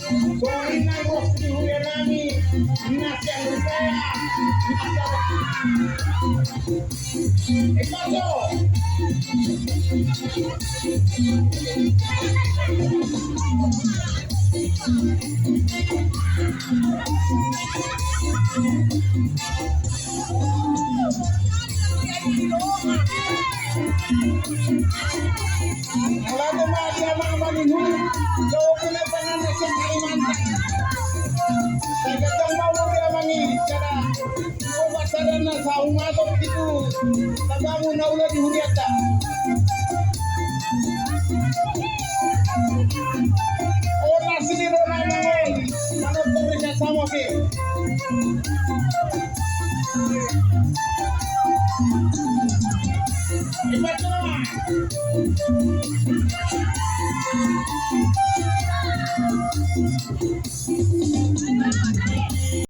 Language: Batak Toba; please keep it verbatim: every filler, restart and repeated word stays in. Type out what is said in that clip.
Songon i ma bos di huria nami, na sian Rupea, na sian Ekajo. Mauliate ma di amang, amang i, hu, jolo kena tangan na sian Kalimantan. Sai gantong ma umur di amang i, sada opat sada na sahumatok di tu tabangun na ula di hurianta. Ona sini rona mangon, manonton risa sama ke.